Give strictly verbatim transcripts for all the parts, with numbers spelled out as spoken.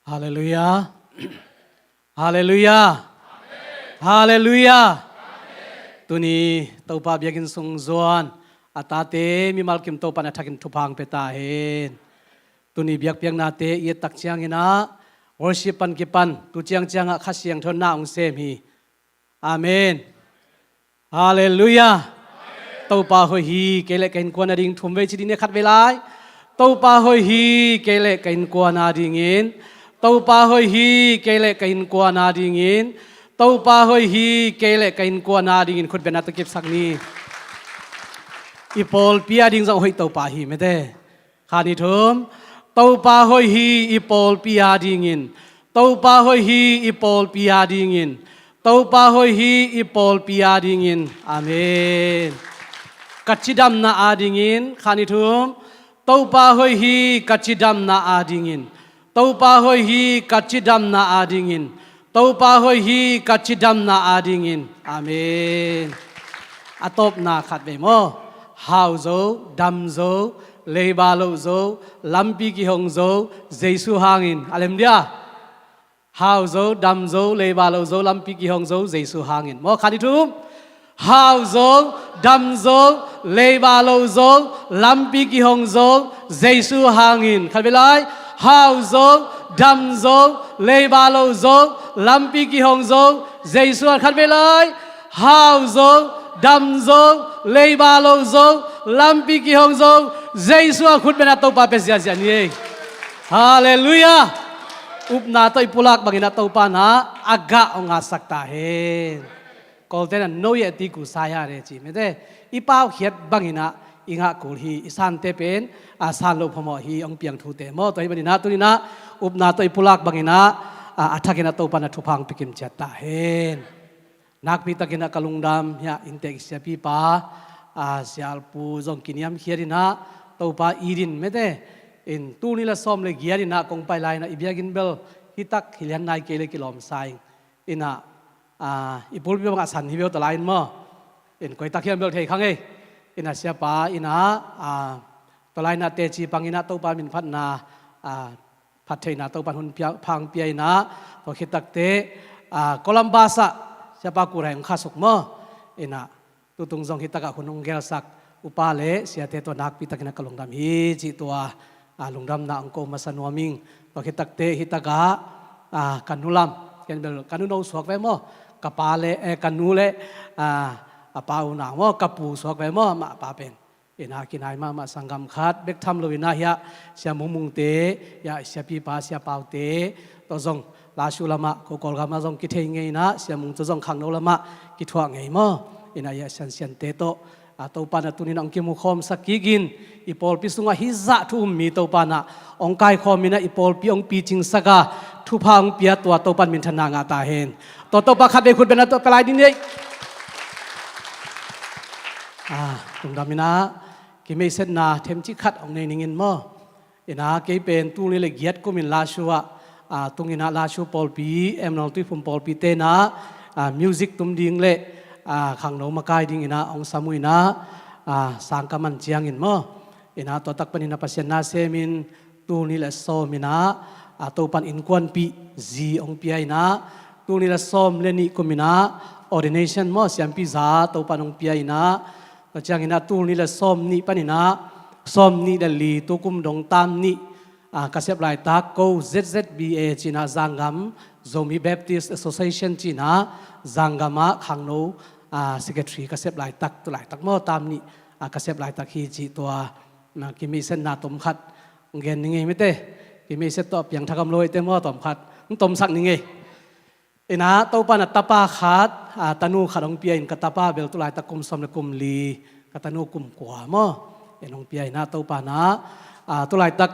Halleluiah. Halleluiah. Halleluiah. Tuni Topa biakinn sung zuan a tate mimal kim Topa in a thakin thupha hong pia ta hen. Tuni biakpiaknate i et tak ciangin ah worship pan kipan tu ciangciang ah Kha Siangtho in na hong sem hi. Amen. Halleluiah. Topa hoih hi, kei le ka innkuan a ding thum vei ci ding ni, khat vei lai. Topa hoih hi, kei le ka innkuan a dingin. Topa hoih hi, kei le ka innkuan a dingin. Topa hoih hi, kei le ka innkuan a dingin. Khut beng a tawh kipsak ni. I pawlpi a ding zong hoih Topa hi mete. Khat, nih, thum. Topa hoih hi, i pawlpi a dingin. Topa hoih hi, i pawlpi a dingin. Topa hoih hi, i pawlpi a dingin. Amen. Ka cidamna a dingin. Khat, nih, thum. Topa hoih hi, ka cidamna a dingin. Topa hoih hi, ka cidamna a dingin. Topa hoih hi, ka cidamna a dingin. Amen. A tawpna khat vei maw. Hau zo, dam zo, leiba loh zo, lampi kihong zo, Jesu hangin. A lem dia. Hau zo, dam zo, leiba loh zo, lampi kihong zo, Jesu hangin. Maw, khat, nih, thum. Hau zo, dam zo, leiba loh zo, lampi kihong zo, Jesu hangin. Khat vei lai. Hau zo, dam zo, leiba loh zo, lampi kihong zo, Jesu hangin. Khat vei lai. Hau zo, dam zo, leiba loh zo, lampi kihong zo, Jesu hangin. Khut beng a Topa pia ziahziah ni ei. Halleluiah. Upna tawh i pulak bangin a Topa in a gah hong ngatsak ta hen. Kawlte'n a no yet ti ku sai ha re ci mete. I paukhiat bangin a i ngah kul hi, i sante pen a san loh phamawh hi, hong piang thute maw. Tua hi bangin a tuni in a upna tawh i pulak bangin a a thakin a Topa in a thupha hong pia kim ciat ta hen. Nakpi takin a ka lungdam hi a, inntek siapipa a Sia Al Pu zong kiniamkhiat in a Topa it in mete. In tul nih le sawm le giat in a kong pai lai in a i biakinn bel hi tak hi lian nai kei le kilawm sa ing. In a, a, i pulpi bang a san hi beu ta lai in maw. In koi tak hiam bel thei kha ngei. In a siapa in a, a, tua lai in a teci pang in a Topa min phatna, a, phat theihna Topa in hun pia, pha hong pia in a, tua khit takte, a, Columbus ah siapa Kul Hai hong khasuk maw. In a, tutung zong hi tak ah hun hong gelsak upa le siate tawh nakpi takin a ka lungdam hi cih tua, a, lungdamna hong ko masa nuam ing. Tua khit takte hi tak ah, a, ka nu lam, ken bel ka nu no suak ve maw. Ka pa le, eh, ka nu le, a, a pa unau maw, ka pu suak ve maw, amah pa pen. In a kinai mahmah sanggam khat bek tham lo in a hi a, Sia Mung Mungte, hi a siapipa, Sia Paute, tawh zong Lashu lam ah, ko Kawlgam ah zong kithei ngei in a, Sia Mung tawh zong khangno lam ah kithuah ngei maw. In a hi a siansiante tawh, a, Topa in a tuni in a hong kimukhawmsak kik in, i pawlpi sungah hih zah thu um mi Topa in a hong kaikhawm in a i pawlpi hong picingsak a, thupha hong pia tua Topa in minthanna ngah ta hen. Tua Topa khat vei khut beng a tawh pia lai ding ni ei. A, lungdam in a, kimeisetna themcik khat hong nei ning in maw. In a kei pen tul nih le giat kum in Lashu ah, a, tung in a Lashu pawlpi, Emmanuel Tuiphum pawlpite in a, a, music tum ding le, a, khangno makai ding in a hong sam uh in a, a, sang ka man ciangin maw. In a tua tak panin a Pasian na sem in tul nih le sawm in a, a, Topa in innkuanpih zi hong pia in a, tul nih le sawm le nih kum in a ordination maw, siampi za Topa in hong pia in a, tua ciangin a tul nih le sawm nih panin a, sawm nih le li tu kum dong tam nih, a, ka sep laitak ko Z Z B A ci in a Zanggam Zomi Baptist Association ci in a Zanggam ah khangno, a, secretary ka sep laitak, tu laitak maw tam nih, a, ka sep laitak hi cih tua, na, kimeisetna tom khat hong gen ning ei mete. Kimeiset tawh piangthak om lo ei te maw tom khat. Hong tomsak ning ei. In a Topa in a tapa khat, a, tanu khat hong pia in ka tapa bel tu laitak kum sawm le kum li, ka tanu kum kua maw. In hong pia in a Topa in a, a, tu laitak,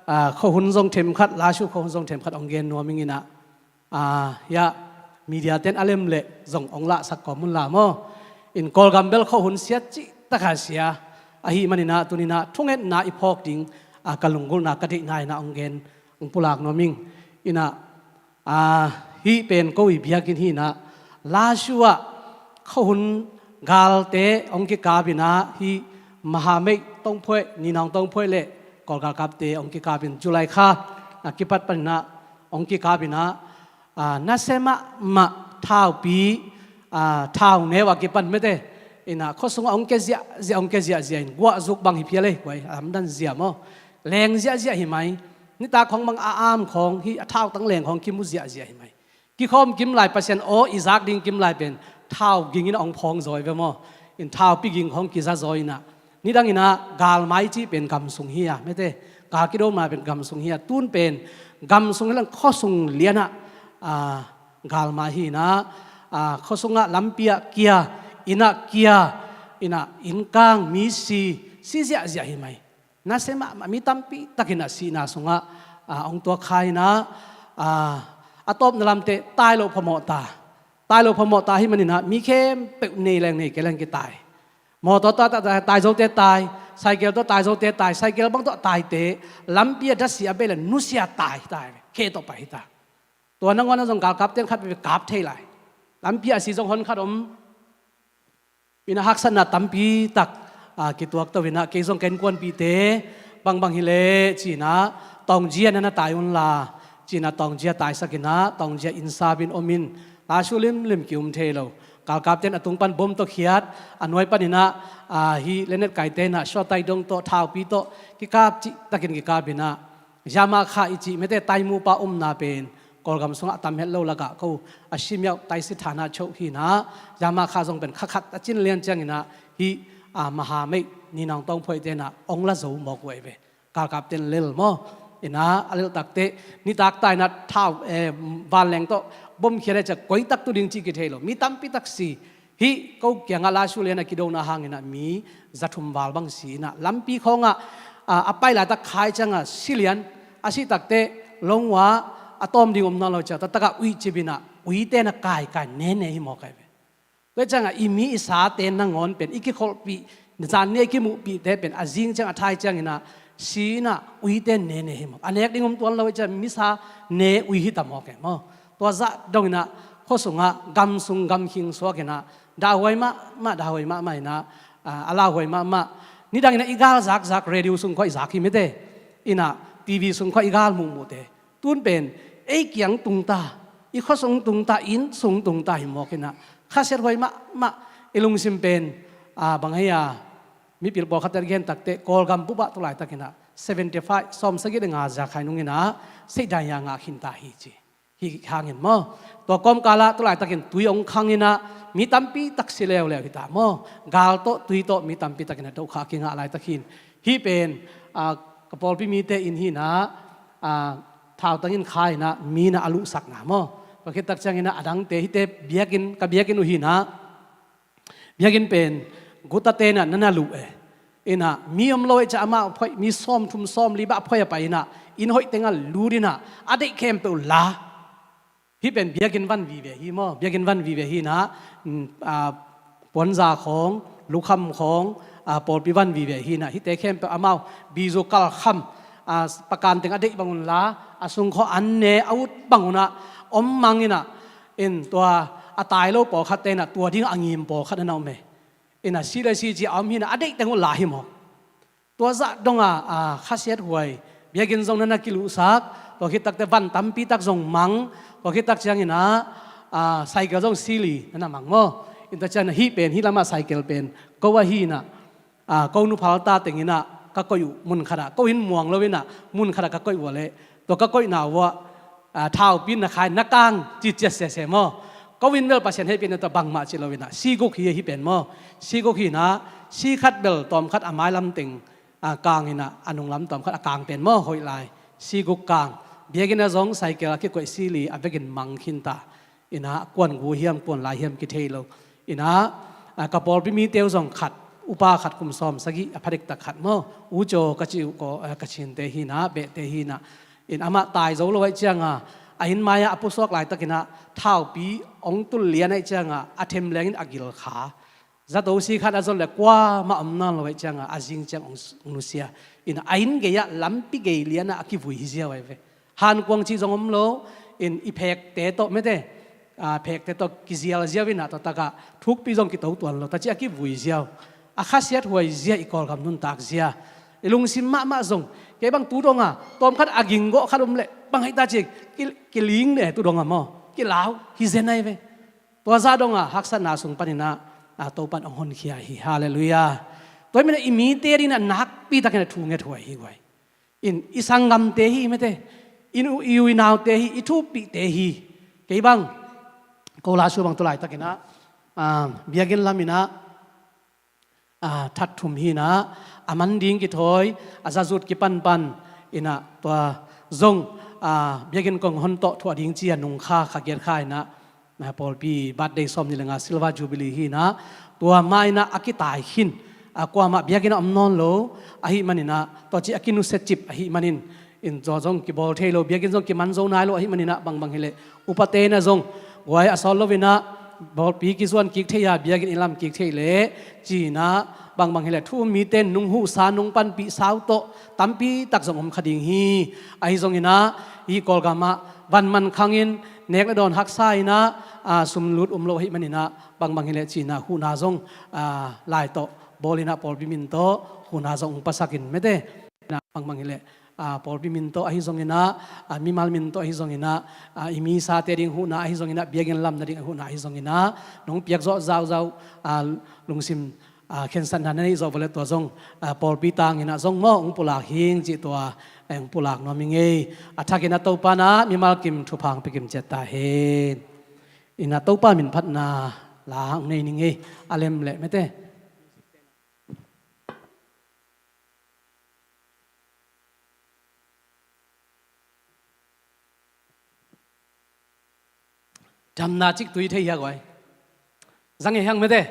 a, khuahun zong themkhat, Lashu khuahun zong themkhat hong gen nuam ing in a, a, hi a, media ten a lem le zong hong lahsak kawm un la maw. In Kawlgam bel khuahun sia cih tak a sia. Ahih manin a tuni in a thungetna i phawk ding, a, ka lunggulhna ka deihna in a hong gen, hong pulak nuam ing. In a, a, hih pen ko i biakinn hi in a, Lashu ah khuahun galte hong kikap in a, hih Mahamei Tongphwe, Ninawng Tongphwe le Kawlgalkapte hong kikap in July kha a kipat panin a, hong kikap inah, ah, nasia mahmah thaupi, ah, thau neu a kipan mete inah khuasungah hong kia ziahziah, hong kia ziahziah in guahzuk bang hi phial ei, huai a lamdan zia maw. Leng ziahziah hi mai. Nitak khawng bang a am khawng hi a thautang leng khawng kimu ziahziah hi mai. Kikhawm kim lai Pasian aw i zak ding kim lai pen thau ging inah hong phawng zaw ei ve maw. In thaupi ging khawng kiza zaw inah nidang inah galmai cih pen gamsung hi a mete, gal kidona pen gamsung hi a, tun pen gamsung hi leng khuasung lianah, ah, galmai hi inah, ah, khuasungah lampi ah kia, inn ah kia, inah innkang mi si, si ziahziah hi mai. Nasia mahmah, mi tampi takin a sihna sungah, ah, hong tuak kha inah, ah, a tawpna lamte tai loh phamawh ta. Tai loh phamawh ta hi maninah mi khempeuh nei leng nei kei leng kitai. Mawtaw tawh tai, tai zote tai, cycle tawh tai zote tai, cycle bang tawh taite, lampi a dasi a bei le nusia tai, tai, khe tawh pai hi ta. Tua nangawn a zong galkapten khat veve kap thei lai. Lampi a si zong hon khat om. Inah haksatna tampi tak, ah, kituak to inah kei zong ka innkuanpihte bangbang hi leh ci inah tawngjia na na tai unla ci inah tawngjia taisak inah tawngjia inn sap in om in, lasu limlim ki-um thei lo. Galkapten a tung pan bom tawh khiat, a nuai pan inah, ah, hi lenet kaite inah suatai dong tawh thaupi tawh kikap cih takin kikap inah Yamaha i cih mete taimupa umna pen Kawlgam sungah a tam het lo lakah ko a simiau taisi thana choh hi inah Yamaha zong pen khakhat a cin lian ciang inah hi, ah, maha meih ninawng tawng phuaite inah hong la zo mawk uh ei ve. Galkapten lel maw. Inah a lel takte nitak ta inah thau, eh, vanleng tawh bom khiat le ciah koi tak tu ding cih kithei lo. Mi tampi tak si. Hih ko kiangah lasu lian a kidona hang inah mi zathum val bang si inah lampi khawngah, ah, a pai laitak khai ciangah si lian a si takte longua a tawm ding om nawn lo ciah taktakah uih cip inah uite na kaikai nene hi mawk ei ve. Tua ciangah i mi i sate nangawn pen i kikholhpih, zan ni a i kimuhpihte pen a zing ciang a thai ciang inah si inah uite nene hi mawk. A nek ding om tuan lo i ciah misa ne ui hi ta mawk ei maw. Tua zah dong inah khuasungah gamsung gamkhing suak inah dahhuai mahmah, dahhuai mahmah inah, ah, a lauhuai mahmah. Nidang inah i gal zakzak radio sung khawh i zak hi mete inah TV sung khawh i gal muhmuhte. Tun pen ei kiang tungta, i khuasung tungta, inn sung tungta hi mawk inah khasiathuai mahmah. I lungsim pen, ah, bang hei a mipil pawlkhatte gen takte Kawlgam bupah tu laitak inah seventy five, sawm sagih le nga zia khai nung inah seidai a ngah khinta hi ci. Hi hangin maw. Tua kawmkalah tu laitakin tui hong khang inah mi tampi tak si leuleu hi ta maw. Gal tawh tui tawh mi tampi takin a dohkha kingah laitak hin. Hih pen, ah, ka pawlpi mite inn hi inah, ah, thautang in kha inah mi inah a luhsakna maw. Tua khit tak ciang inah a dangte hihte biakinn, ka biakinn uh hi inah biakinn pen gutate inah na na luh e. Inah mi om lo ei ciah amah phoih, mi sawm thum sawm li bah phoih a pai inah inn hoih tengah lut inah a deih khempeuh la. Hih pen biakinn van vive hi maw, biakinn van vive hi inah, mm, ah, puanza khawng, lukham khawng, ah, pawlpi van vive hi inah hihte khempeuh amau bizu kalkham, ah, pakan teng a deih bang un la, a sung khawh an ne a ut bang unah om mang inah in tua a tai lo pawlkhatte inah tua dingah a ngim pawlkhat a na om e. Inah si le si ci a om hi inah a deih teng uh la hi mawk. Tua zah dongah, ah, khasiathuai biakinn zong na na kiluhsak, tua khit takte van tampi tak zong mang, tua khit tak ciang inah, ah, cycle zong sili na na mang maw. Inta ciang inah hih pen, hih lamah cycle pen ko ahi inah, ah, ko nuphal ta teng inah ka koih uh mun khatah, ko inn muang lo inah mun khatah ka koih uh a leh tua ka koihna uh ah, ah, thaupi in na khai na kang ci ciat sese maw. Ko inn bel Pasian hehpihna tawh bangmah ci lo inah si guk hi ahi pen maw. Si guk hi inah si khat bel tawm khat a mailam teng, ah, kang inah a nunglam tawm khat a kang pen maw hoih lai. Si guk kang. Biakinn ah zong cycle a kikoih sili a vekin mang khinta. Inah kuan gu hiam kuan lai hiam kithei lo. Inah, ah, ka pawlpi mite uh zong khat, upa khat kum sawm sagih a pha diktak khat maw. U Caw ka ci uh ko, ah, Kachinte hi inah, behte hi inah. In amah tai zo lo ahih ciangah a inn mai-ah a pusuak laitak inah thaupi hong tul lian ahih ciangah a them lengin a gil kha. Zato si khat a zon le kuamah om nawn lo ahih ciangah a zing ciang hong s-, hong nusia. Inah a inn gei-ah lampi gei lianah a kivui hi ziau ahi ve. Hankuang cih zong om lo, in i phekte tawh mete, ah, phekte tawh kizialziau inah tua takah thukpi zong kito tuan lo, tua ci a kivui ziau. A khasiathuai zia, i Kawlgam nuntak zia. I lungsim mahmah zong, kei bang tu dongah tawm khat a ging gawh khat om leh Bang hei ta ci, ki, kiling ne tu dong a maw, kilau hi zen ai ve. Tua zah dong a haksatna sung panin ah, a, Topan hong honkhia hi. Halleluiah. Tua hi manin ah i mite dingin ah nakpi takin ah thu ngethuai hi guai. In i sanggamte hi mete, in u, i u i naute hi, i thupihte hi. Kei bang ko la su bang tu laitakin ah, a, biakinn lamin ah, a, that thum hi in ah, a man ding kithawi, a zazut kipanpan in ah, tua zong, a, biakinn kong hon tawh thuah ding ci a nungkha kha giat kha in ah, a, pawlpi birthday sawmnih le nga silver jubilee hi in ah, tua mah in ah a kitai khin, a, kuamah biakinn ah om nawn lo ahih manin ah, tua ci a kinusia cip ahih manin, in zaw zong kibawl thei lo, biakinn zong kiman zo nai lo ahih manin ah, bangbang hileh upate in ah zong guai a sawt loin ah, pawlpi kizuan kik thei a, biakinn i lam kik thei leh ci in ah, bangbang hileh thu um mite in nung huhsa, nung panpih sau tawh tampi tak zong om kha ding hi. Ahi zongin ah, hih Kawlgam ah van man khangin nek le dawn haksa in ah, a, sum lut um lo ahih manin ah, bangbang hileh ci in ah huhna zong, a, lai tawh bawl in ah, pawlpi min tawh huhna zong hong pasak in mete. Bangbang hileh, a, pawlpi min tawh ahi zongin ah, a, mimal min tawh ahi zongin ah, a, i misate ding huhna ahi zongin ah, biakinn lamna ding huhna ahi zongin ah, nong piak zawh zauzau, a, lungsim, a, khensatna na neih zawh vawleh tua zong, a, pawlpi tangin ah zong maw hong pulak hing cih tua, a, hong pulak nuam hi ngei. A thakin ah Topan ah mimal kim thupha hong pia kim ciat ta hen. In ah Topa min phatna la hong nei ni ngei. A lem leh mete. Damna ciktui thei hia guai? Za ngei hang mete.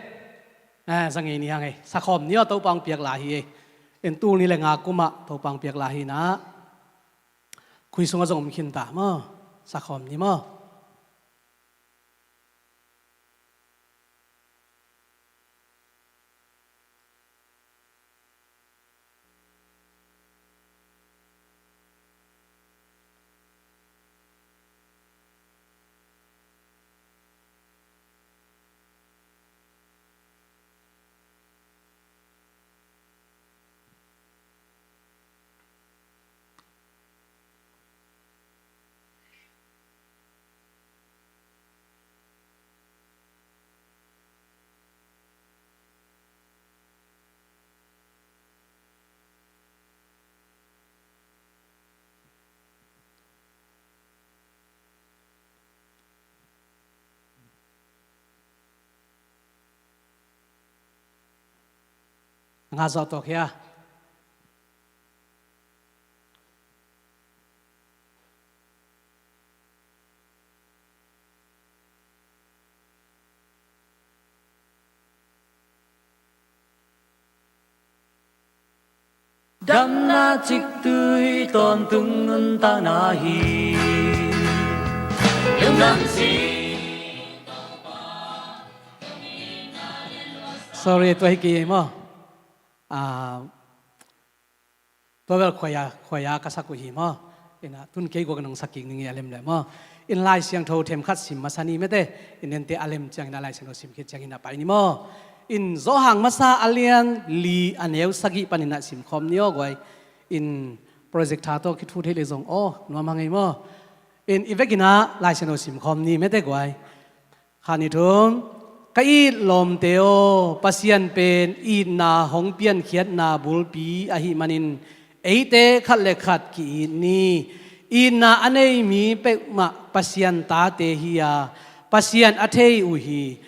Eh, za ngei ni hang ei. Sakhawm ni aw, Topa hong piak la hi ei. In tul nih le nga kum ah Topa hong piak la hi in ah, khui sungah zong om khin ta maw. Sakhawm ni maw. Nga zawh tawk hia? Damna ciktui tawntung nuntakna hi. Lungdam ci. Sorry, tua hi kei maw. Ah, tua bel khuaia, khuaia ka sak uh hi maw. Ina, tun kei gua ka nong sak kik ning a lem le maw. In Lai Siangtho themkhat sim masa ni mete. In ente a lem ciangin a Lai Siangtho sim khit ciangin a pai ni maw. In Johan masa a lian li a neu sagih panin a sim khawm ni aw guai. In project tha tawh kithu thei le zong aw nuam hang ei maw. In i vekin a Lai Siangtho sim khawm ni mete guai. Kha ni thum, ka it lawmte aw, Pasian pen itna hong piankhiatna bulpi ahih manin eite khat le khat ki-it ni. Itna a nei mi peuhmah Pasian tate hi a, Pasian a thei uh hi.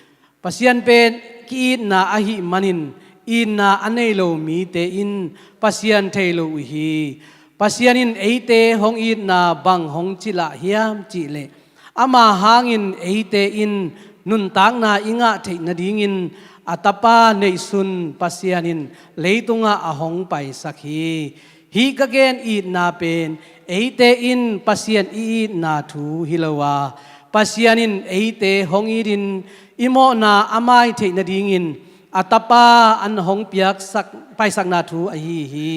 Pasian pen ki-itna ahih manin itna a nei lo mite in Pasian thei lo uh hi. Pasian in eite hong itna bang hong cilah hiam cihleh, ama hangin eite in nuntakna i ngah theih nadingin a Tapa neihsun Pasian in leitungah a hong paisak hi. Hih ka gen itna pen eite in Pasian i itna thu hi lo a, Pasian in eite hong itin i mawhna a mai theih nadingin a Tapa an hong piaksak, paisakna thu ahi hi.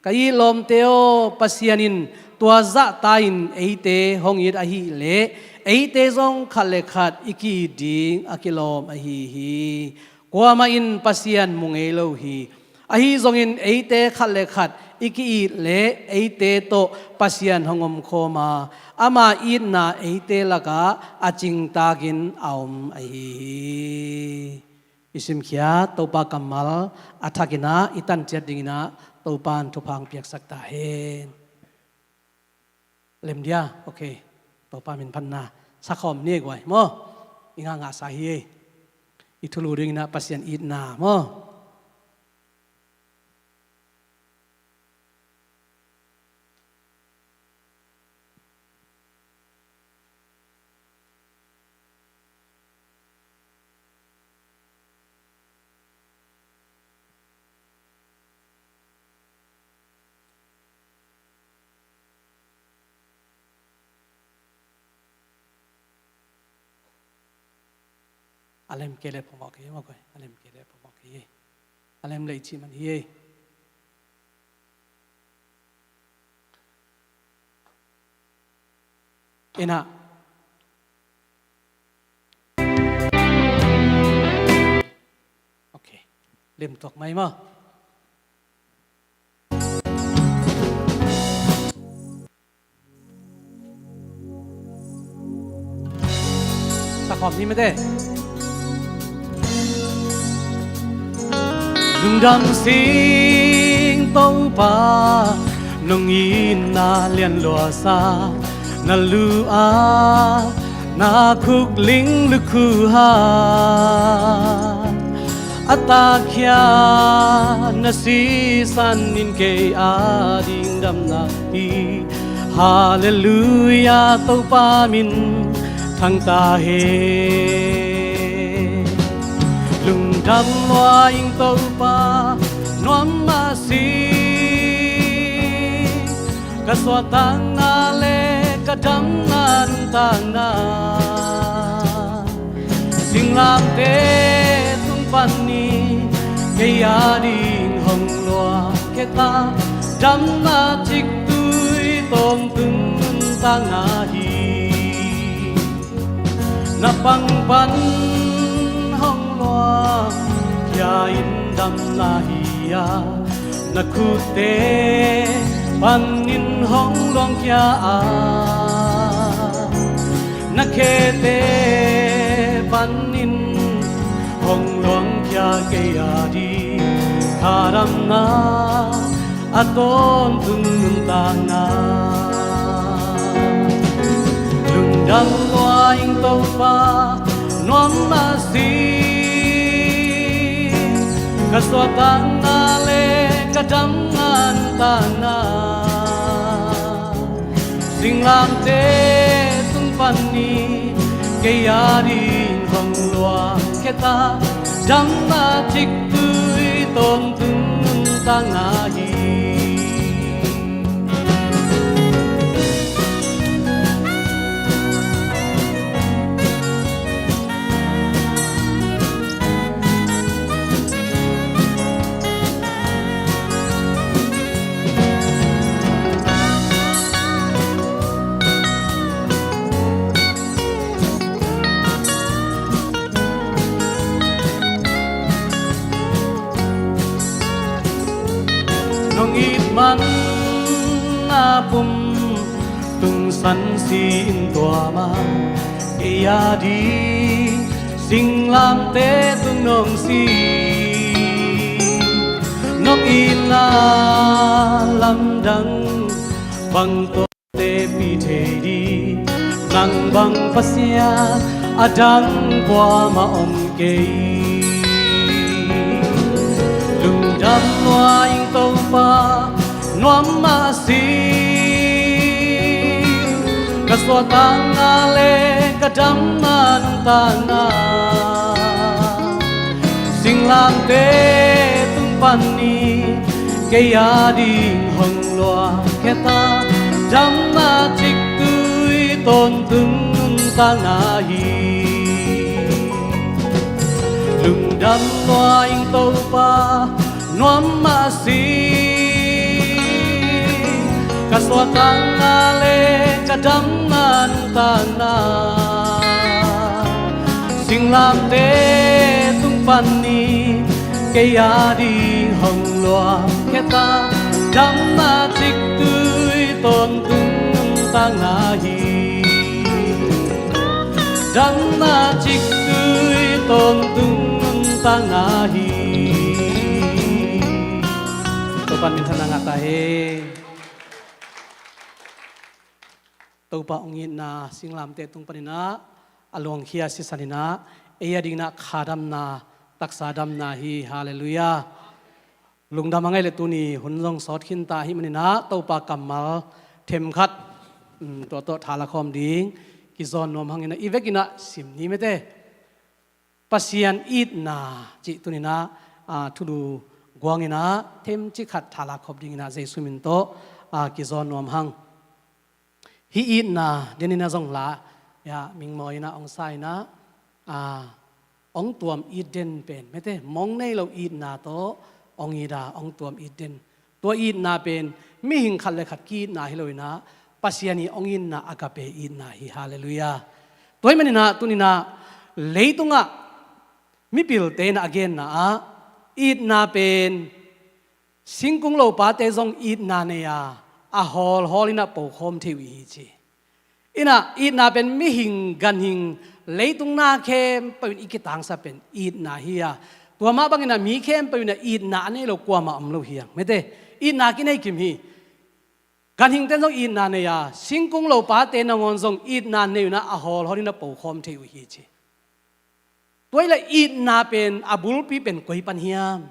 Ka it lawmte aw, Pasian in tua zahta-in eite hong it ahih leh eite zong khat le khat i ki-it ding a kilawm ahi hi. Kuamah in Pasian mu ngei lo hi. Ahi zongin eite khat le khat i ki-it le eite tawh Pasian hong omkhawm a, ama itna eite lakah a cingtakin a om ahi hi. I simkhiat Topa kammal a thakin ah i tan ciat dingin ah Topa in thupha hong piaksak ta hen. Lem dia, ok. Topa min phatna. Sakhawm ni ei guai maw. I ngahngahsa hi ei. I thulu dingin ah Pasian itna maw. A lem kei le phamawh kei ei maw guai. A lem kei le phamawh kei ei. A lem le i cih man hi ei. Ina. Ok. Lem tuak mai maw. Sakhawm ni mate. Lungdam sing Topa, nong itna lian luasa, na lu a na khukling lukhu ha. A takhia na sisan in kei a ding damna hi. Halleluia, Topa min thang ta hen. Lungdam lua ing Topa, nuam mah si. Ka suahtakna le ka damna nuntakna, singlamteh tung panin kei a ding hong luang khia ta. Damna ciktui tawntung nuntakna hi. Na pang pan hong luang khia in damna hi a, na khutte panin hong luang khia a, na khete panin hong luang khia kei a ding tha damna a tawntung nuntakna. Lungdam lua ing Topa, nuam mah si. Ka suahtakna le ka damna nuntakna, singlamteh tung panin kei a ding hong luang khia ta. Damna ciktui tawntung nuntakna hi. Nong it man a pum tung san si in tua mah, kei a ding singlamteh tung nong si. Nong itna lamdang bang tawh tepih thei ding, nang bang Pasian a dang kuamah om kei. Lungdam lua ing Topa, nuam mah si. Ka suahtakna le ka damna nuntakna, singlamteh tung panin kei a ding hong luang khia ta. Damna ciktui tawntung nuntakna hi. Lungdam lua ing Topa, nuam mah si. Ka suahtakna le ka damna nuntakna, singlamteh tung panin kei a ding Hong luah kheta damna ciktui tawntung tangna hi. Damna ciktui tawntung tangna hi. Topan minthanna ngah ta hen. Topa hong itna singlamteh tung paninah a luangkhia sisaninah ei a dinginah kha damna, taksa damna hi. Halleluiah. Lungdam a ngai le tuni hun zong sawt khinta ahi maninah Topa kammal themkhat, um, tua tawh thala khawm ding kizawn nuam hanginah i vekinah sim ni mete. Pasian itna cih tuninah, a, thulu guanginah themcik khat thala khop dinginah Jesu min tawh, a, kizawn nuam hang. Hih itna deninah zong la, ya, mingmaw inah hong sa inah, a, hong tuam it den pen mete, mong nei lo itna tawh hong ita, hong tuam it den. Tua itna pen mihing khat le khat ki-itna hi loinah Pasian ii hong itna agape itna hi. Halleluiah. Tua hih maninah tuninah leitungah mipilte inah a genna ah itna pen singkung lopate zong itna nei a, a hawlhawl inah pokhawm thei uh ihi ci. Inah itna pen mihing, ganhing, leitung na khempeuh in i kitangsap pen itna hi a, tua mah banginah mi khempeuh inah itna a nei lo kuamah om lo hi hang. Mete, itna kinei kim hi. Ganhingte zong itna nei a, singkung lopate nangawn zong itna nei uh inah a hawlhawl inah pokhawm thei uh hi ci. Tua hileh itna pen a bulpi pen koi pan hiam?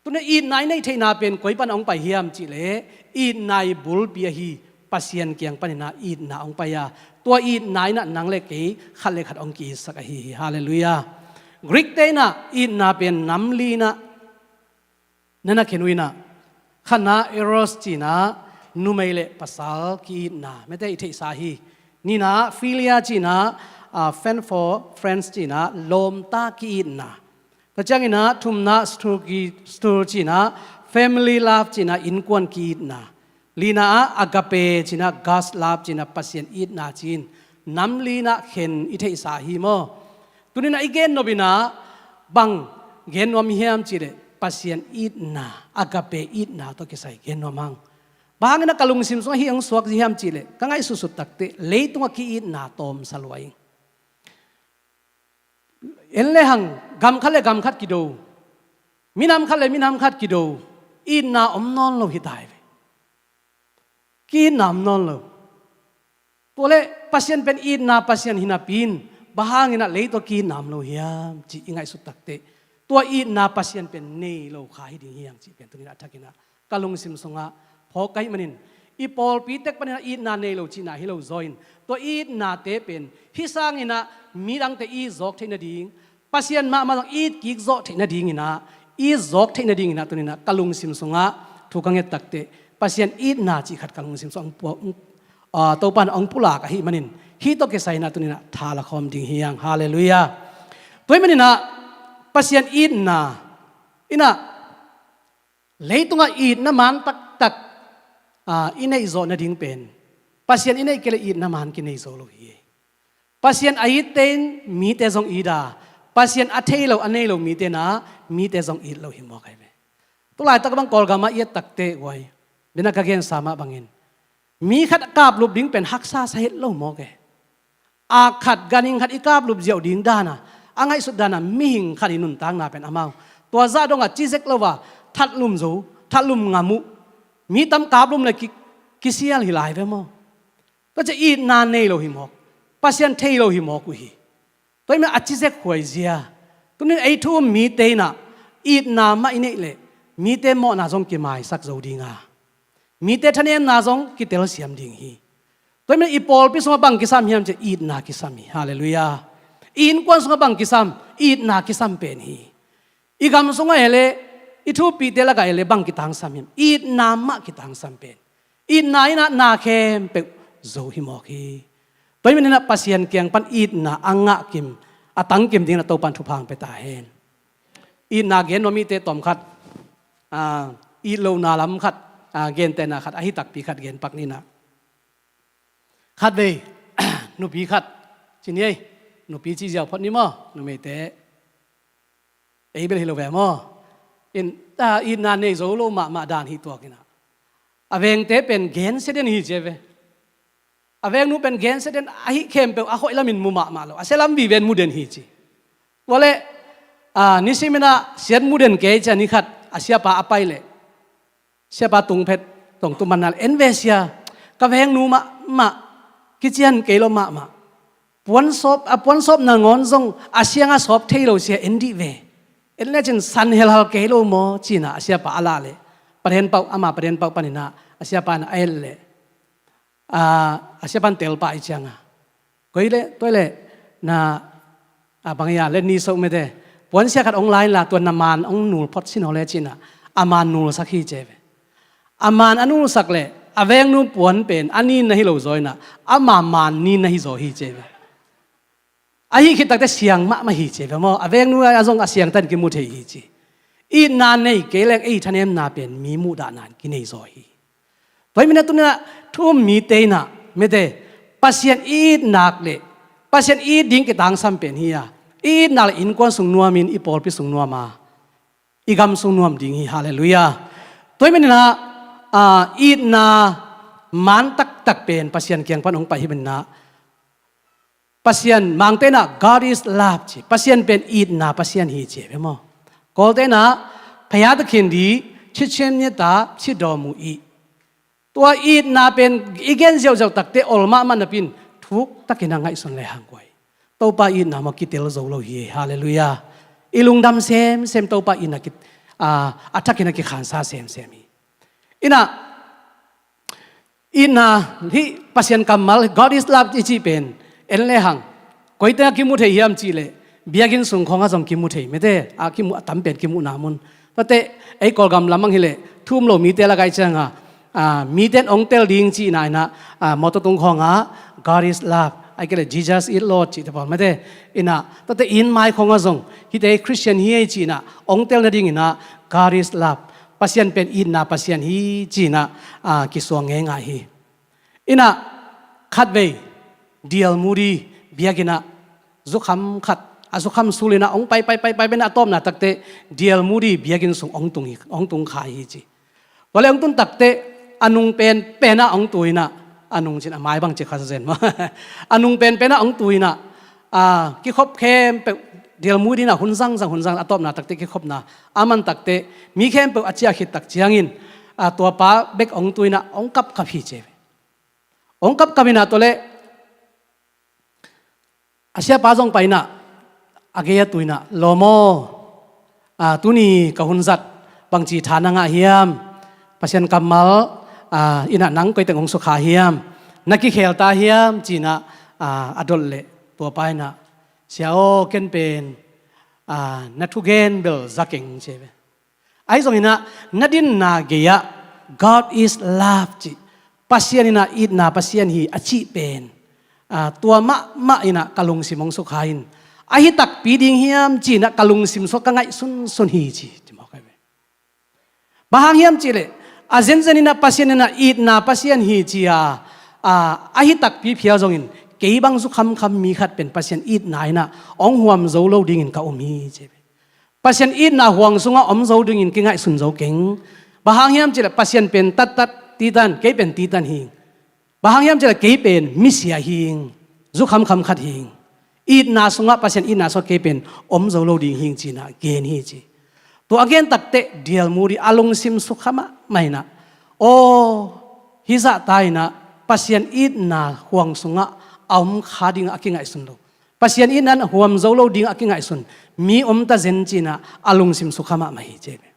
Tuna itna i neih theihna pen koi pan hong pai hiam cihleh itna i bulpi ahi Pasian kiang paninah itna hong pai a, tua itna inah nang le kei khat le khat hong ki-itsak ahi hi. Halleluiah. Greek te inah itna pen nam li inah na na khen uh inah, khatna eros cinah numei le pasal ki-itna mete i theihsa hi. Ninah philia cinah, a, fan for friends cinah lawmta ki-itna. Tua cianginah thumna stur ki, stur cinah family love cinah innkuan ki-itna. Lina ah agape cinah God's love cinah Pasian itna cin nam linah khen i theihsa hi maw? Tuninah i gen nop inah bang gen nuam hiam cihleh Pasian itna, agape itna tawh kisai gen nuam hang. Bang hanginah ka lungsim sungah hih hong suak zi hiam cihleh ka ngaihsutsut takteh leitungah ki-itna tawmsa lua ing. En le hang gam khat le gam khat kido, minam khat le minam khat kido, itna om nawn lo hi ta hi ve. Ki-itna om nawn lo. Tua le Pasian pen itna Pasian hi napi in bang hanginah leitungah ki-itna om lo hiam cih i ngaihsut takteh tua itna Pasian pen nei lo kha hi ding hi hang cih pen tuninah a thakinah ka lungsim sungah phawk ka hih manin i pawlpi tek paninah itna nei lo cihna hi lo zaw in tua itnate pen hih sanginah midangte i zawk theih nading Pasian mahmah zong it kik zawh theih nadinginah, it zawk theih nadinginah tuninah ka lungsim sungah thu ka nget takteh Pasian itna cih khat ka lungsim sungah hong puak, ah, Topa in hong pulak ahih manin hih tawh kisai inah tuninah tha la khawm ding hi hang. Halleluiah. Tua hih maninah Pasian itna inah leitungah itna man taktak, ah, i neih zawh nading pen Pasian i neih kei le itna man kinei zo lo hi. Pasian a itte in mite zong it a, Pasian a thei lo a nei lo mite na mite zong it lo hi mawk ahi ve. Tulaitak bang Kawlgam ah i et takte uai, bina ka gensa mah bangin mi khat a kaplup ding pen haksa sa het lo mawk e. Ak khat ganhing khat i kaplup ziau ding dana a ngaihsut dana mihing khat i nuntakna pen amau tua zah dongah cizek lo a thatlum zo, thatlum ngam uh, mi tam kaplum le ki, kisial hi lai ve maw? Tua cia itna nei lo hi mawk, Pasian thei lo hi mawk uh hi. Tua himah a cizek huai zia. Tunin ei thu um mite inah itna mah i neih leh mite mawhna zong kimaisak zo dinga, mite thanemna zong kitelsiam ding hi. Tua himah i pawlpi sungah bang kisam hiam cia itna kisam hi. Halleluiah. I innkuan sungah bang kisam, itna kisam pen hi. I gam sungah hele i thupite lakah hele bang kitangsam hiam? Itna mah kitangsam pen. Itna inah na khempeuh zo hi mawk hi. Tua himah inah Pasian kiang pan itna a ngah kim, a tangkim dinginah Topan thupha hong pia ta hen. Itna gen nuam mite tawm khat, ah, it lohna lam khat, ah, gentehna khat ahi takpi khat gen pak ninah. Khatvei nupi khat ci ni ei, nupi ci ziau phot ni maw, numeite? Ei bel hi lo ve maw? In, a, itna nei zo lo mahmah dan hi tuak inah. A vengte pen gensia den hi ci ve. A vengnu pen gensia den ahi khempeuh a hoih lamin mu mahmah lo. A sia lam viven mu den hi ci. Tua leh, a, nisim inah siat mu den kei ci a ni khat a siapa a pai leh. Siapa tung phet tong tu man na leh en ve sia. Ka vengnu mahmah. Kician kei lo mahmah. Puansawp, a puansawp nangawn zong a siang a sawp thei lo sia en dih ve. En lecin san helhal kei lo maw cinah a siapa a lah leh. Pathen pauh, ama Pathen pauh paninah a siapa inah a et leh. A, a siapa in telpa i cianga. Koi leh, toi leh, na, a, bang ia, let ni so mete. Puansia khat ong la inla, tua na maan ong nul phot sin aw le cinah. A maan nulsak hi ci ve. A maan a nulsak leh, a vengnu puan pen, a nin na hi lo zaw inah, ama maan nin na hi zaw hi ci ve. Ahi khit takte siang mahmah hi ci ve maw. A vengnu a zong a siang tan kimu thei hi ci. Itna nei kei leng ei thanemna pen mi muhdahna in kinei zaw hi. Tua hi minah tuninah thu um mite inah mete Pasian i itnak le Pasian i it ding kitangsam pen hi a, i itnak le innkuan sung nuamin i pawlpi sung nuama i gam sung nuam ding hi. Halleluiah. Tua hi maninah, a, itna maan taktak pen Pasian kiang pan hong pai hi maninah Pasian mangte inah God is love ci. Pasian pen itna Pasian hi ci ve maw. Kawlte inah phaya takhin di chichen nyeta chidawmu i. Tua itna pen i gen ziauziau takte ol mahmah napin thuktakin a ngaihsun le hang guai. Topa itna maw kitel zo lo hi. Halleluiah. I lungdam semsem Topa itna kit, a, a thakin a kikhansa semsem hi. Inah itna hih Pasian kammal God is love i cih pen en le hang. Koite a kimu thei hiam cih leh biakinn sung khawngah zong kimu thei mete a kimu a tam pen kimuhna mun. Tate ei Kawlgam lamang hileh thu um lo mite lakah i cianga, a, mite in ong tel ding cihna inah, a, mawtaw tung khawngah God is love ai kei leh Jesus is Lord cihte pawl mete inah tate inn mai khawngah zong hite Christian hi ei cihnah ong tel nadinginah God is love. Pasian pen itna Pasian hi cinah, a, kisuang ngeingai hi. Inah khatvei D L Moody biakinnah zukham khat a zukham sulinah ong pai pai pai pai benah a tawpna takte D L Moody biakinn sung ong tung hi, ong tung kha hi ci. Tua le ong tun takte a nung penpenah ong tuinah a nung cin a mai bang ci kha zen maw. A nung penpenah ong tuinah a, kikhop khempeuh D L Moody inah hun zangzang hun zang a tawpna takte kikhopna a man takte mi khempeuh a ciah khit tak ciangin, a, tuapa bek ong tuinah ong kapkap hi ci ve. Ong kapkap inah tua le a siapa zong painah a gei a tuinah lawm aw, a, tuni ka hun zat bangci tha na ngah hiam? Pasian kammal, a, inah nang koiteng ong sukha hiam? Na kikhel ta hiam cinah, a, a dot leh tuapa inah sia aw ken pen, a, na thugen bel za keng ci ve. Ahi zonginah na dinna gei-ah God is love cih Pasian inah itna Pasian hi a cih pen, a, tua mahmah inah ka lungsim ong sukha in ahi takpi ding hiam cinah ka lungsim sua ka ngaihsunsun hi ci. Bang hang hiam cihleh a zenzen inah Pasian inah itna Pasian hi ci a, a, ahi takpi phial zongin kei bang zukhamkham mi khat pen Pasian itna inah ong huam zo lo dingin ka um hi ci. Pasian itna huang sungah om zo dingin kingaihsun zo keng. Bang hang hiam cihleh Pasian pen tattat titan, kei pen titan hing. Bang hang hiam cihleh kei pen misia hing, zukhamkham khat hing. Itna sungah Pasian itna sungah kei pen om zo lo ding hing cinah gen hi ci. Tua a gen takte D L Moody a lungsim sukha mahmah inah aw, hizah ta inah Pasian itna huang sungah a om kha dingah a kingaihsun lo. Pasian itna huam zo lo dingah a kingaihsun mi om ta zen cinah a lungsim sukha mahmah hi ci ve.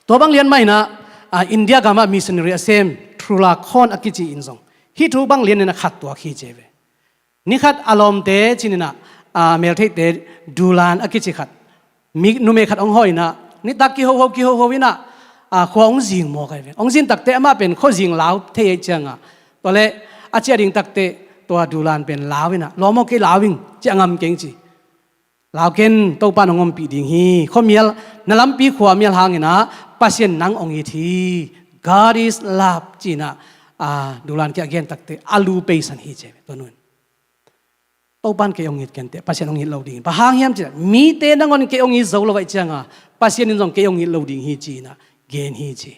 Tua bang lian mah inah, a, India gamah missionary a sem Trulla Khon a kici in zong hih thu bang lian inah khat tuak hi ci ve. Nikhat a lawmte cininah, a, meltheihte Dulan a kici khat mi, numei khat ong hawh inah nitak kihoho kihoho inah, a, khua ong zing mawk ai ve. Ong zin takte amah pen khua zing lau thei ei cianga tua le a ciah ding takte tua Dulan pen lau inah lawm aw kei lau ing ci a ngam keng ci. Lau ken Topa nong ompih ding hi. Khuamial na lampi khuamial hanginah Pasian nang ong it hi. God is love cinah, a, Dulan kiang a gen takte a lu peisan hi ci ve tua nun. Topa'n kei hong it kenteh, Pasian hong it lo ding. Bang hang hiam cih leh, mite nangawn kei hong it zo lo ahih ciangin, Pasian in zong kei hong it lo ding hi ci-in ah gen hi ci.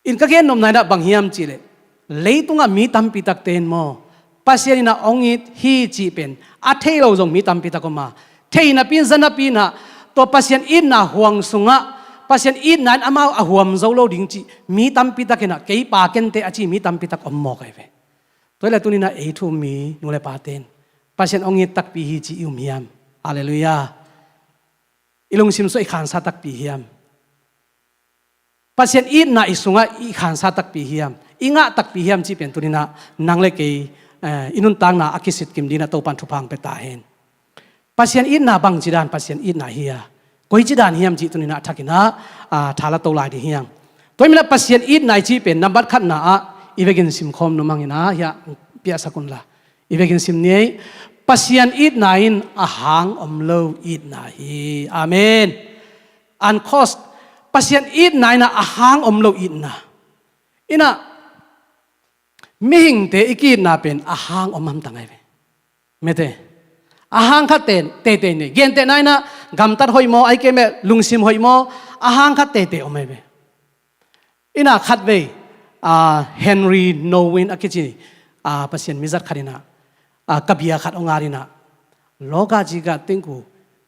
In ka gen nopna in ah bang hiam cih leh, leitungah mi tampi takte in maw, Pasian in ah hong it hi cih pen a thei lo zong mi tampi tak om a, thei napi in, za napi in ah, tua Pasian itna huang sungah Pasian itna in amau a huam zo lo ding cih mi tampi tak in ah, kei pa kenteh a ci mi tampi tak om mawk ahi ve. Tua hi leh tuni-in ah ei thu um mi nu le pate in, Pasian hong it takpi hi ci i um hiam? Halleluiah. I lungsim sungah i khansa takpi hiam? Pasian itna i sungah i khansa takpi hiam, i ngah takpi hiam cih pen tuni-in ah nang le kei, eh, i nuntakna a kisitkim dingin ah Topa'n thupha hong pia ta hen. Pasian itna bangci dan Pasian itna hi a, koici dan hiam cih tuni-in ah a thakin ah, ah, tha la to lai ding hi hang. Tua ahih manin ah Pasian itna i cih pen nambat khatna ah i vekin simkhawm nuam ing in ah, hiah piaksak un la. I vekin sim ni ei. Pasian itna in a hang om lo itna hi. Amen. Uncaused. Pasian itna in ah a hang om lo itna. In ah, mihingte i ki-itna pen a hang om hamtang ahi ve. Mete. A hang khat te, teitei nei. Gentehna in ah gamtat hoih maw, ahih kei leh lungsim hoih maw, a hang khat teitei om ahi ve. In ah khatvei, ah, Henri Nouwen a kici, ah, Pasian mizat khat in ah, ah, kabia khat hong at in ah, လောကကြီးက တင့်ကို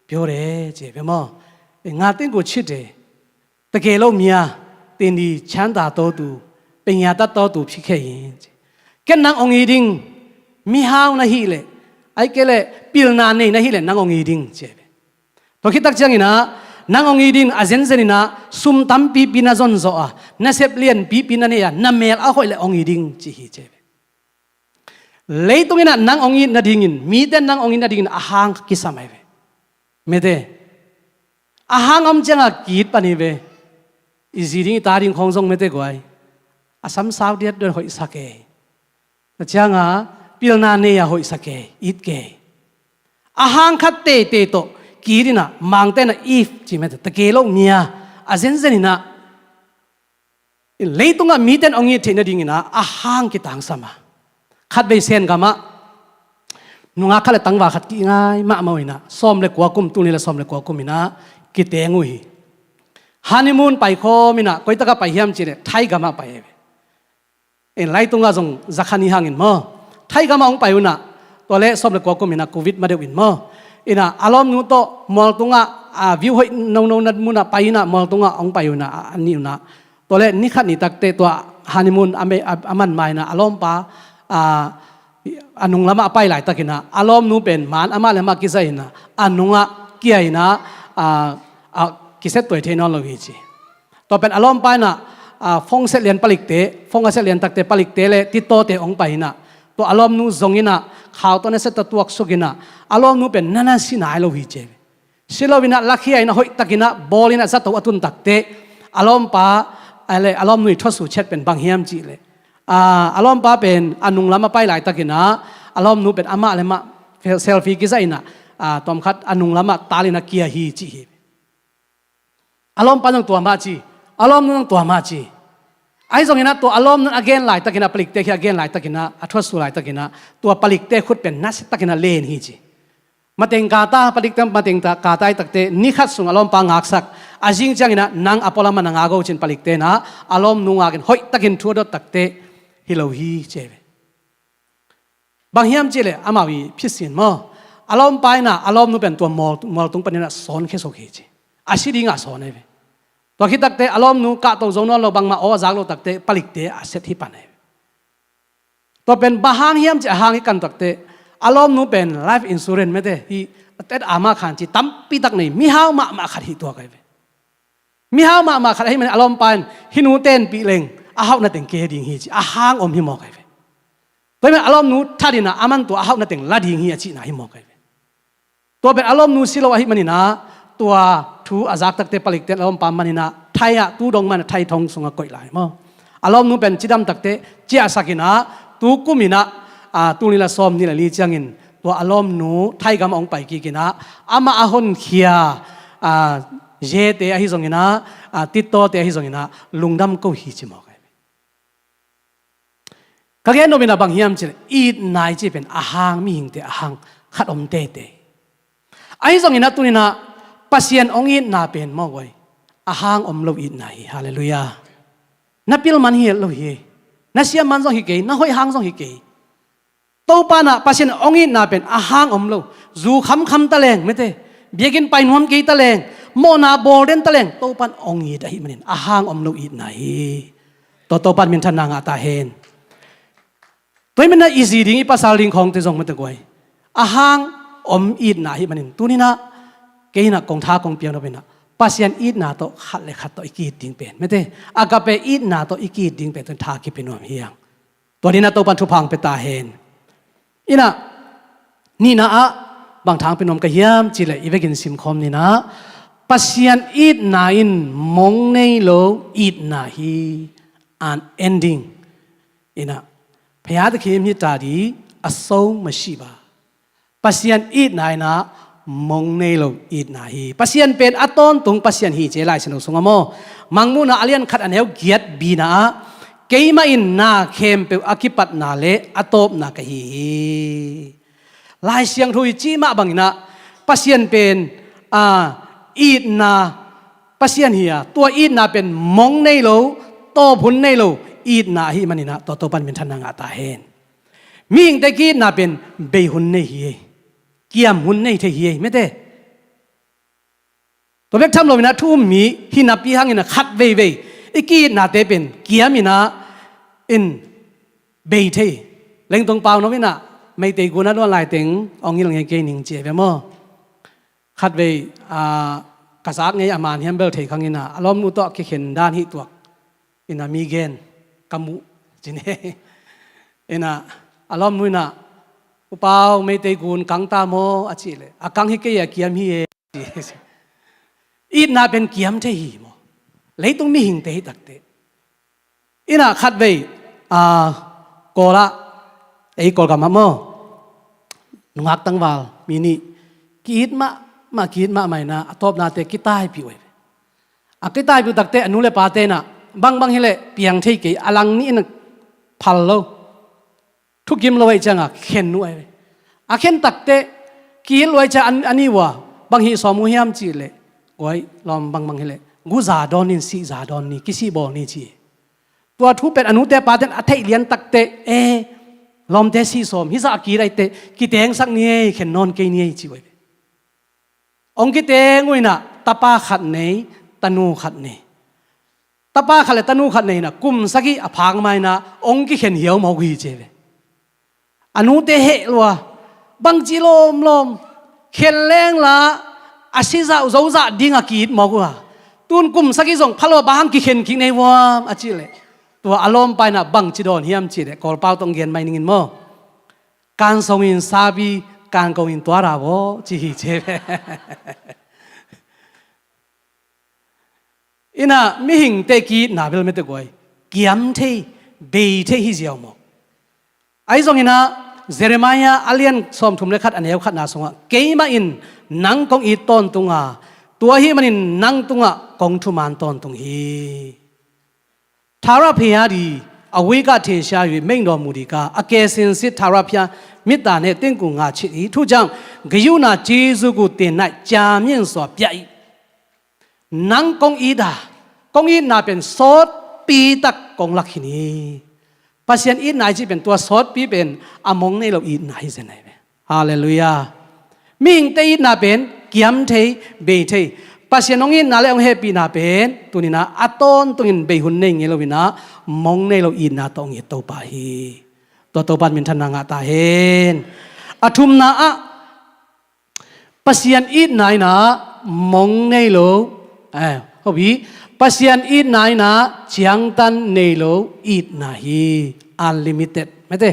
ပြောတယ် ci ve maw. ငါ တင့်ကို ချစ်တယ်. တကယ်လို့များ သင်သည် ချမ်းသာသောသူ၊ ပညာတတ်သောသူ ဖြစ်ခဲ့ရင် ci. Ken nang hong it ding, mihau na hih leh, ahih kei leh pilna nei na hih leh nang hong it ding, ci ve. Tua khit tak ciangin ah, nang hong it ding, a zenzen in ah, sum tampipi na zonzawh a, nasep lianpipi na nei a, na mel a hoih leh hong it ding, ci hi, ci ve. Leitung in ah nang hong it nadingin, mite nang hong it nadingin a hang kisam ahi ve. Mete. A hang om ciangin ki-it pan hi ve. I zi ding i ta ding khawng zong mete guai, a sam sau diatdiat hoihsa kei. Tua ciangin pilna nei a hoihsa kei, it kei. A hang khat teitei tawh ki-it in ah, Mangte in ah if ci mete, တကယ်လို့များ, a zenzen in ah, leitungah mite in hong it theih nadingin ah a hang kitangsam a. Khatvei Sen gamah nungak khat le tangval khat ki-it ngai mahmah uh in ah, sawm le kua kum, tul nih le sawm le kua kum in ah kiteng uh hi. Honeymoon paikhawm in ah, koi takah pai hiam cih leh Thai gamah pai hi ve. In, leitungah zong za kha ni hangin maw, Thai gamah hong pai un ah, tua leh sawm le kua kum in ah Covid ma deuh in maw, in ah a lawmnu tawh mual tungah, ah, view hoih nono na mun ah pai in ah, mual tungah hong pai un ah, a, a nih un ah, tua leh ni khat ni takteh tua honeymoon a mei, a, a man ma in ah, a lawmpa, ah, a nung lamah a pai laitakin ah, a lawmnu pen maan amah le amah kizaih in ah, a nungah kia in ah, ah, ah, kiset tuai thei nawn lo hi ci. Tua pen a lawmpa in ah, ah, phone set lian palikte, phone a set lian takte palikte le titawte hong pai in ah, tua a lawmnu zong in ah, khau tawh na set tawh tuaksuk in ah, a lawmnu pen na na si nai lo hi ci. Si lo in ah, lakhia in ah, hoihtakin ah bawl in ah, zato a tun takteh, a lawmpa, a le, a lawmnu i thuasu chet pen bang hiam cih leh, ah, a lawmpa pen a nung lam a pai laitakin ah, a lawmnu pen amah le amah selfie kizaih in ah, ah, tawmkhat a nung lamah tal in ah kia hi ci hi. A lawmpa zong tua mah ci, a lawmnu zong tua mah ci. Ahi zongin ah tua a lawmnu in a gen laitakin ah, palikte kiang a gen laitakin ah, a thuasu laitakin ah, tua palikte khut pen nasiatakin ah len hi ci. Mateng kata, palikte mateng ta, kata i takteh, ni khat sung a lawmpa ngaksak, a zing ciangin ah nang a pualam ah na ngak o ci-in palikte in ah, a lawmnu ngakin hoihtakin thu a dot takteh, hi lo hi ci ve. Bang hiam cih leh amau i phisin maw, a lawmpa in ah a lawmnu pen tua mual, mual tung panin ah sawn khia suk hi ci. A si dingah sawn ahi ve. Tua khit takteh a lawmnu kahto zo nawn lo, bangmah aw a zak lo takteh palikte a set hi pan ahi ve. Tua pen bang hang hiam cih a hang hi kan takteh, a lawmnu pen life insurance mete hi, a tet a mah khan ci tampi tak nei, mihau mahmah khat hi tuak ahi ve. Mihau mahmah khat ahih manin a lawmpa in hih nu tenpih leng a hauhna teng kei ding hi ci, a hang om hi mawk ahi ve. Tua ahih manin a lawmnu that in ah aman tua a hauhna teng la ding hi a cihna hi mawk ahi ve. Tua pen a lawmnu si lo ahih manin ah, tua thu a zak takteh palikte in a lawmpa man in ah, Thai ah tu dong man a Thai thong sungah koih lai maw. A lawmnu pen cidam takteh ciahsak in ah, tu kum in ah, ah, tul nih le sawm nih le li ciangin, tua a lawmnu Thai gamah hong pai kik in ah, amah a honkhia, ah, zete ahi zongin ah, ah, titawte ahi zongin ah, lungdam ko hi ci mawk ahi ve. Ka gen nop in ah bang hiam cih leh, itna i cih pen a hang mihingte a hang khat om teitei. Ahi zongin ah tuni-in ah Pasian hong itna pen maw guai, a hang om lo itna hi. Halleluiah. Na pil man hi lo hi. Na siam man zong hi kei, na hoih hang zong hi kei. Topa in ah Pasian hong itna pen a hang om lo. Zu khamkham ta leng, mete, biakinn pai nuam kei ta leng, mawhna bawl den ta leng, Topa in hong it ahih manin a hang om lo itna hi. Tua Topa in minthanna ngah ta hen. Tua ahih manin ah i zi ding, i pasal ding khawngte zong, mete guai, a hang om itna ahih manin tuni-in ah kei in ah kong tha kong piak nop in ah Pasian itna tawh khat le khat tawh i ki-it ding pen, mete, agape itna tawh i ki-it ding pen tuni-in tha kipia nuam hi hang. Tua ni-in ah Topa in thupha hong pia ta hen. In ah nihna ah bang tha hong pia nuam ka hiam cih leh, i vekin simkhawm ni-in ah, Pasian itna in mong nei lo itna hi. Unending. In ah, พระยาแต่เขียนมีตาดี အဆုံးမရှိပါ. Pasian itna in ah mong nei lo itna hi. Pasian pen a tawntung Pasian hi ci-a Lai Siangtho sungah maw, Mangmuhna a lian khat a neu giat, bina ah, keimah in na khempeuh a kipatna le a tawpna ka hi hi. Lai Siangtho i cih mah bangin ah Pasian pen, a, itna Pasian hi a, tua itna pen mong nei lo, tawp hun nei lo itna ahih manin ah tua Topa in minthanna ngah ta hen. Mihingte ki-itna pen bei hun nei hi ei. Kiam hun nei thei hi ei, mete. Tua bek tham loin ah thu um mi hi napi hangin ah khat veivei i ki-itnate pen kiam in ah, in, bei thei. Lengtong Pau No in ah Meitei gun a luan lai teng hong hilh ngei kei ning ci ei ve maw. Khatvei, a, ka zak ngei a man hiam bel thei khang in ah, a lawmnu tawh kikhen dan hih tuak in ah mi gen ka muh ci ni. In ah a lawmnu in ah, "U Pau, Meitei gun kang ta maw?" a cih leh, "A kang hi kei, a kiam hi e," ci. Itna pen kiam thei hi maw? Leitung mihingte hi takteh. In ah khatvei, a, Kawl ah, ei Kawlgam ah maw, nungak tangval mi nih ki-it mahmah, ki-it mahmah in ah a tawpnate kitaipih uh ei. A kitaipih uh takteh a nu le pate in ah, "Bangbang hi leh piang thei kei, a lang nih in ah phal lo, thukim lo ahih ciangah khen uh ei." A khen takteh ki-it lo ahih ciangah a nih uh a, "Bang hih sawm uh hiam?" cih leh, "Guai, lawm, bangbang hi leh gu za dawn ni, sih za dawn ni, kisih bawl ni," ci. Tua thu pen a nute pate in a theih lian takteh, "E, lawmte sih sawm, hih zah a ki-it ahih teh kitengsak ni ei, khen nawn kei ni ei," ci uh ei. Hong kiteng uh in ah tapa khat nei, tanu khat nei. Tapa khat le tanu khat nei in ah kum sagih a phak ma in ah hong kikhen hiau mawk uh hi ci ei ve. A nute heh lua, "Bangci lawmlawm, khen leng la a si zah uh zozah ding a ki-it mawk uh a, tun kum sagih zong pha lo a, bang hang kikhen kik nei vuam?" a cih leh, tua a lawmpa in ah bangci dawn hiam cih leh, Kawlpau tawh hong gen mai ning in maw, "Kan songin sabi, kan kongin tuara vo," ci hi ci ei ve. In ah mihingte ki-itna bel, mete guai, kiam thei, bei thei hi ziau mawk. Ahi zongin ah Jeremiah a lian sawmthum le khat a neu khatna sungah, "Keimah in nang kong it tawntung a, tua ahih manin nang tungah kong thuman tawntung hi. ထာဝရဘုရားသည် အဝေးကထင်ရှား၍ မိန့်တော်မူသည်ကား၊ အကယ်စင်စစ် ထာဝရဘုရား မေတ္တာနှင့် တင့်ကိုငါချစ်၏။ ထို့ကြောင့် ဂရုဏာကျေးဇူးကို သင့်၌ ကြာမြင့်စွာ ပြ၏။ Nang kong it a, kong itna pen sawtpi tak kong lak hi ni." Pasian itna i cih pen tua sawtpi pen a mong nei lo itna hi zen ahi ve. Halleluiah. Mihingte itna pen kiam thei, bei thei. Pasian hong itna le hong hehpihna pen tuni-in ah a tawntungin bei hun nei ngei lo-in ah mong nei lo itna tawh hong it Topa hi. Tua Topa in minthanna ngah ta hen. A thumna ah, Pasian itna in ah mong nei lo, eh, hobi, Pasian itna in ah ciangtan nei lo itna hi. Unlimited. Mete,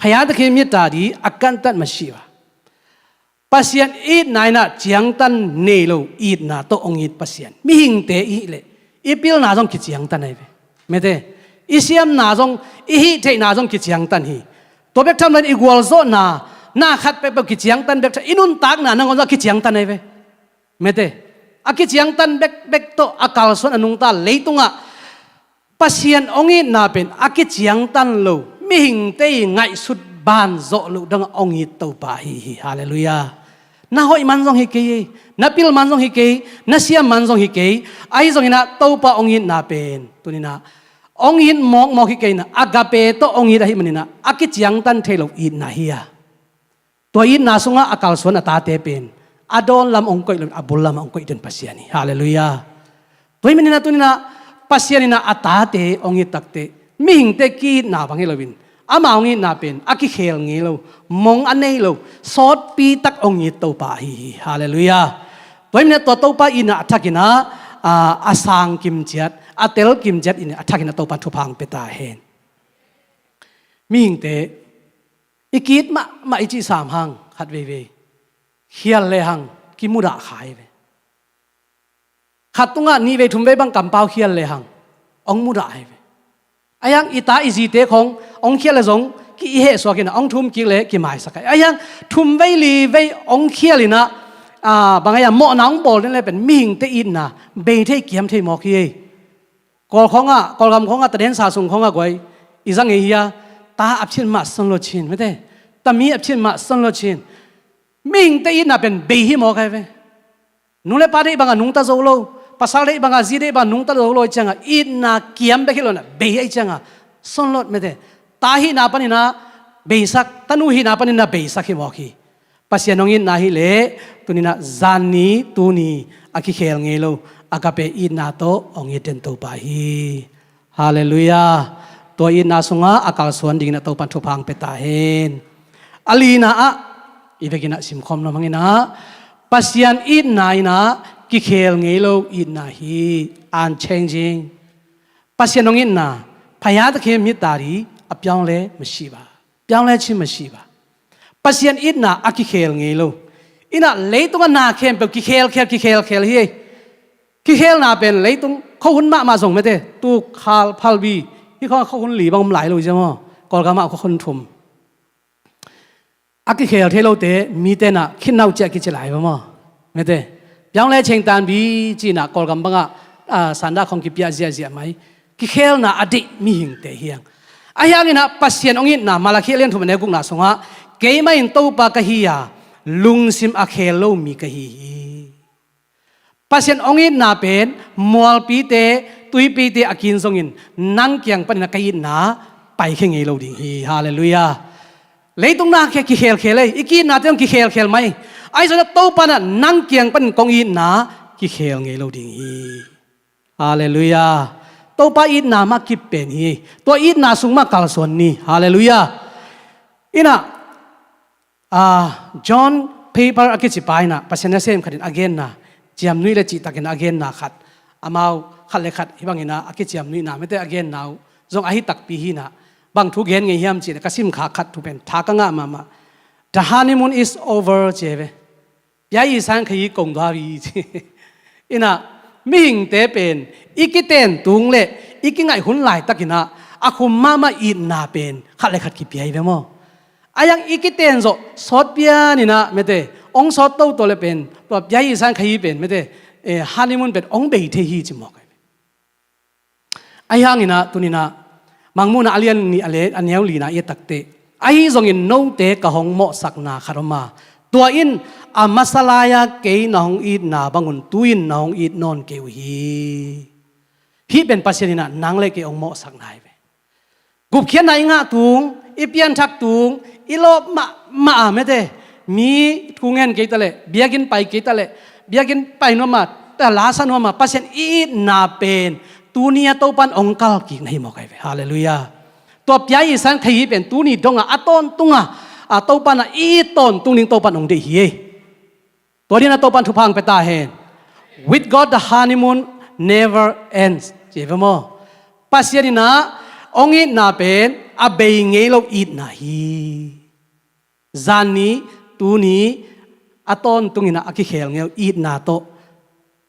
ဘုရားသခင်မေတ္တာသည် အကန့်အသတ်မရှိပါ။ Pasian itna in ah ciangtan nei lo itna tawh hong it Pasian. Mihingte i hih leh i pilna zong kiciangtan ahi ve. Mete, i siamna zong, i hih theihna zong kiciangtan hi. Tua bek tham loin i gualzawhna, na khat peuhpeuh kiciangtan bek tham, i nuntakna nangawn zong a kiciangtan ahi ve. Mete, a kiciangtan bekbek tawh a kalsuan a nungta leitungah Pasian hong itna pen a kiciangtan lo, mihingte i ngaihsut ban zawh loh dongah hong it Topa ahi hi. Halleluiah. Na hoih man zong hi kei, na pil man zong hi kei, na siam man zong hi kei. Ahi zonginah Topa hong itna pen tuninah hong it mawkmawk hi kei inah, agape tawh hong it ahih maninah a kiciangtan thei lo itna hi a, tua itna sungah a kalsuan a tate pen a dawn lam hong koih loin a bul lamah hong koih den Pasian hi. Halleluiah. Tua hih maninah tuninah Pasian inah a tate hong it takteh mihingte ki-itna bang hi loin ama hong itna pen a kikhel ngei lo, mong a nei lo, sawtpi tak hong it Topa ahi hi. Halleluiah. Tua hih maninah tua Topa itna a thakinah a, a sang kimciat, a tel kimciat inah a thakinah Topa thupha hong pia ta hen. Mihingte i ki-it mahmah i cih sam hang khat veivei khial lehang kimudah kha hi ve. Khat tungah nih vei thum vei bang kampau khial lehang hong mudah hi ve. Ahi hang i ta i zite khong hong khial le zong ki i hehsuak inah hong thum kik le kimaisak hi. Ahi hang thum vei li vei hong khial inah a, bang ahi a, mawhna hong bawl den le pen mihingte itna bei thei kiam thei mawk hi. Kawl khawngah, Kawlgam khawngah, tadensa sung khawngah guai i za ngei hi a, ta a phiat mah son lo chin mete, ta mi a phiat mah son lo chin. Mihingte itna pen bei hi mawk ahi ve. Nu le pa deih bangah nungta zo lo, pasal deih bangah, zi deih bangah nungta zo lo ahi ciangah itna kiam bek hi lo inah bei ahi ciangah son lot mete, ta hihna paninah beisak, tanu hihna paninah beisak hi mawk hi. Pasian hong itna hileh tuninah zanni tuni a kikhel ngei lo agape itna tawh hong it den Topa hi. Halleluiah. Tua itna sungah a kalsuan dinginah Topan thupha hong pia ta hen. A lina ah i vekinah simkhawm nuam hanginah Pasian itna inah kikhel ngei lo itna hi. Unchanging. Pasian hong itna, พระยาจะไม่ตาย အပြောင်းလဲမရှိပါ ပြောင်းလဲခြင်းမရှိပါ Pasian itna a kikhel ngei lo. Inah leitungah na khempeuh kikhelkhel kikhelkhel hi. Kikhelna pen leitung khuahun mahmah zong mete, tu khal phalbi hi khawng khuahun li bang om lai lo hi cia maw? Kawlgamah khuahun thum. A kikhel thei lote mite inah khinau ciah kici lai va maw? Mete, ပြောင်းလဲခြင်း တန်ပြီ ci-inah Kawlgam bangah a, sanda khawng kipiah ziahziah mai. Kikhelna a deih mihingte hi hang. Ahi hanginah Pasian hong itna Malakhi a lian thum a neu gukna sungah keimah in Topa ka hi a, lungsim a khel lo mi ka hi hi. Pasian hong itna pen mualpite, tuipite a kin zongin nang kiang panin a ka itna paikhia ngei lo ding hi. Halleluiah. Leitung na khia kikhelkhel ei, i ki-itnate zong kikhelkhel mai. Ahi zonginah Topa inah nang kiang panin kong itna kikhel ngei lo ding hi. Halleluiah. Topa itna mah kip pen hi. Tua itna sung mah kalsuan ni. Halleluiah. Inah a, John Piper a kici pa inah Pasian nasem khatin a genna, Ciamnuih le cihtakin a genna khat, amau khat le khat hih banginah a kiciamnuihna mete a genna uh zong ahi takpi hinah, bang thu gen ngei hiam cihleh ka simkhak khat thu pen tha ka ngah mahmah. The honeymoon is over ci hi ve. ပျာ်ရည်စမ်းခရီး ကုန်သွားပြီ ci. Inah mihingte pen i kiten tung le i kingaih hun laitakinah a khum mahmah itna pen khat le khat kipia hi ve maw? Ahi hang i kiten zawh sawt pianinah mete, hong sawt toto le pen tua ပျာ်ရည်စမ်းခရီး pen mete, eh, honeymoon pen hong bei thei hi ci mawk ahi ve. Ahi hanginah tuninah Mangmuhna a lian nih a le a neu lina i et takteh, ahi zongin note ka hong mawhsakna khat om a, tua in a masa lai-a kei na hong itna bangun tu-in na hong it nawn kei uh hi. Hih pen Pasian inah nang le kei hong mawhsakna hi ve. Gupkhiatna i ngah tung, i pianthak tung, i lawp mahmah a mete, mi thu ngen kei taleh, biakinn pai kei taleh, biakinn pai nuam a, ta lasa nuam a, Pasian i itna pen tuni a Topan hong kalkik na hi mawk ahi ve. Halleluiah. Tua ပျာ်ရည်စမ်းခရီး pen tuni dongah a tawntungah a Topan a i it tawntung ding Topan hong deih hi ei. Tua dinah Topan thupha hong pia ta hen. With God the honeymoon never ends, ci ve maw? Pasian inah hong itna pen a bei ngei lo itna hi. Zanni, tuni a tawntunginah a kikhel ngei lo itna tawh,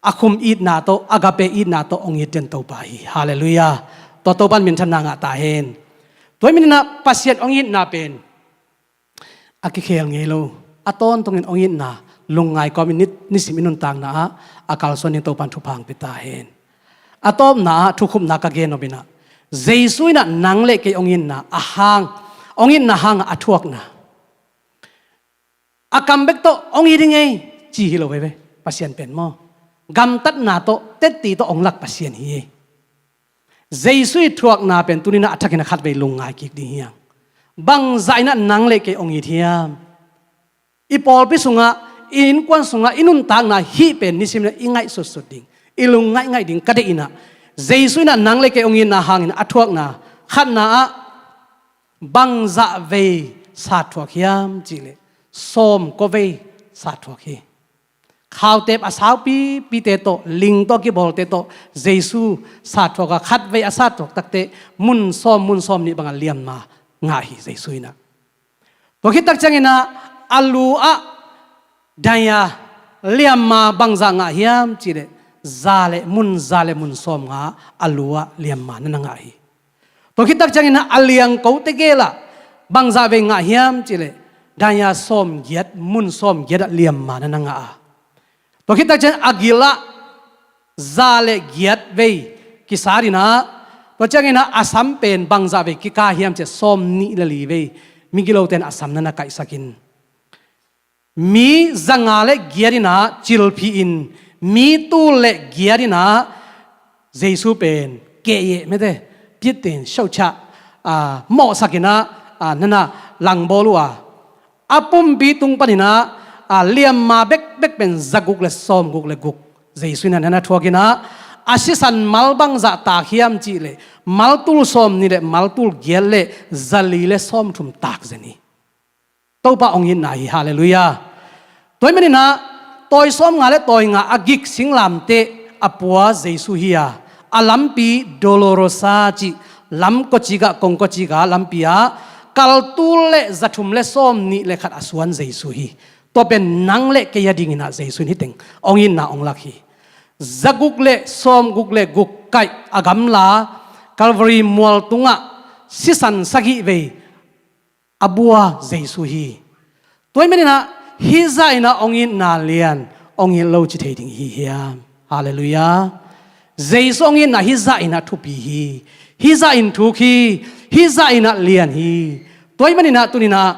a khum itna tawh, agape itna tawh hong it den Topa hi. Halleluiah. Tua Topan minthanna ngah ta hen. Tua hih maninah Pasian hong itna pen a kikhel ngei lo, a tawntungin hong itna lungngai kawmin ni, nisim i nuntakna ah a kalsuan ding Topan thupha hong pia ta hen. A tawpna ah thukhupna ka gen nop inah Jesu in ah nang le kei hong itna a hang, hong itna hangah a thuakna, a kam bek tawh hong it hi ngei ci hi lo veve. Pasian pen maw, gamtatna tawh, tetti tawh hong lak Pasian hi. Jesu ii thuakna pen tuni-in ah a thakin ah khatvei lungngai kik ding hi hang. Bangzah in ah nang le kei hong it hiam? I pawlpi sungah, i innkuan sungah, i nuntakna hih pen nisim in ah i ngaihsutsut ding, i lung ngaihngaih ding ka deih in ah, Jesu in ah nang le kei hong itna hangin a thuakna khatna ah bangzah vei sat thuak hiam cih leh sawmkua vei sat thuak hi. Khautep a saupipite tawh, ling tawh a kibawlte tawh Jesu sat thuak a, khatvei a sat thuak takteh mun sawm, mun sawmnih bangah liamma ngah hi Jesu in ah. Tua khit tak ciangin ah a lu ah daia liamma bangzah ngah hiam cih leh za le mun, za le mun sawmnga a lu ah liamma na na ngah hi. Tua khit tak ciangin ah a liangko tegel ah bangzah vei ngah hiam cih leh daia sawmgiat, mun sawmgiat ah liamma na na ngah a. Tua khit tak ciangin a gil ah za le giat vei kisat in ah, tua ciangin ah a sam pen bangzah vei kikah hiam cih leh sawmnih le li vei migilote in a sam na na kaihsak in, mi zanga le giat in ah cilphih in, mi tul le giat in ah Jesu pen kehye mete, pitin shaucha, a, mawhsak in ah, a, na na langbawl uh a. A pumpi tung panin ah, a, liamma bekbek pen zaguk le sawmguk le guk Jesu in ah na na thuak in ah, a sisan mal bangzah tak hiam cih leh mal tul sawmnih le mal tul giat le zali le sawmthum tak zen hi. Topa hong itna hi, halleluiah. Tua ahih manin ah tawi sawmnga le tawi nga a gik singlamteh a pua Jesu hi a, a lampi Dolorosa cih lam kawcik ah, kong kawcik ah lampi ah kal tul le zathum le sawmnih le khat a suan Jesu hi. Tua pen nang le kei a dingin ah Jesu in hih teng hong itna hong lak hi. Zaguk le sawmguk le guk kaih a gamla Calvary mual tungah sisan sagih vei a bua Jesu hi. Tua ahih manin ah hih zah in ah hong itna lian, hong it lo ci thei ding hi hiam? Halleluiah. Jesu hong itna hih zah in ah thupi hi. Hih zah in thuk hi. Hih zah in ah lian hi. Tua ahih manin ah tuni-in ah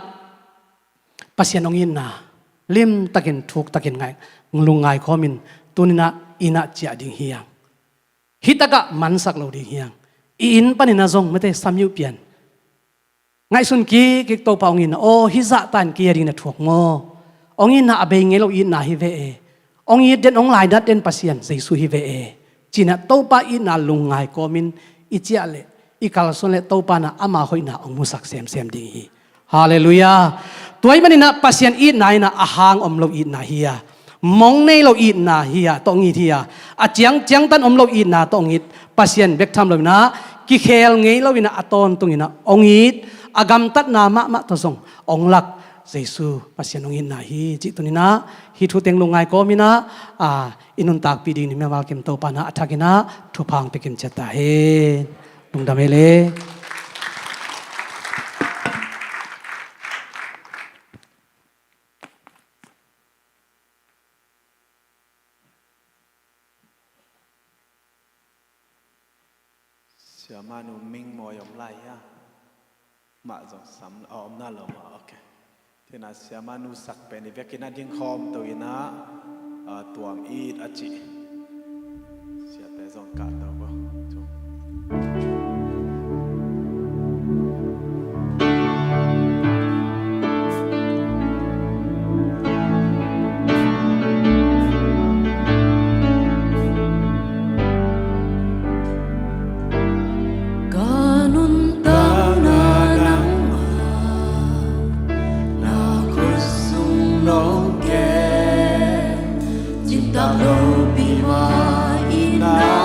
Pasian hong itna limtakin, thuktakin ngai, lungngai khawmin tuni-in ah i na ciah ding hi hang. Hih takah mansak lo ding hi hang. I inn panin ah zong mate, samyuh pian ngaihsun kikkik, Topa hong itna, aw, hih zahtan kei a dingin a thuak maw? Hong itna a bei ngei lo itna hi ve e. Hong it den, hong lainat den Pasian Jesu hi ve e, ci-in ah Topa itna lungngai kawmin i ciah leh, i kalsuan leh Topa in ah ama hoihna hong musak semsem ding hi. Halleluiah. Tua ahih manin ah Pasian itna in ah a hang om lo itna hi a, mong nei lo itna hi a tawh hong it hi a, a ciangciangtan om lo itna tawh hong it, Pasian bek tham loin ah, kikhel ngei loin ah a tawntungin ah hong it, a gamtatna mahmah tawh zong hong lak Jesu Pasian hong itna hi cih tuni-in ah hih thu teng lungngai kawmin ah, a, i nuntakpih ding ni mimal kim, Topa in ah a thakin ah thupha hong pia kim ciat ta hen. Lungdam ei le. Siamah nu Ming Mawi om lai hia? Mah zong sam, a, om na lo mah, ok. Tua in ah Siamah nu Sak pen i vekin a ding khawm to in ah, a, tuam it a cih. Siate zong kah to ko. Tung. Ka nuntakna nangmah na khut sung nong kem, cimtak lopi mah in na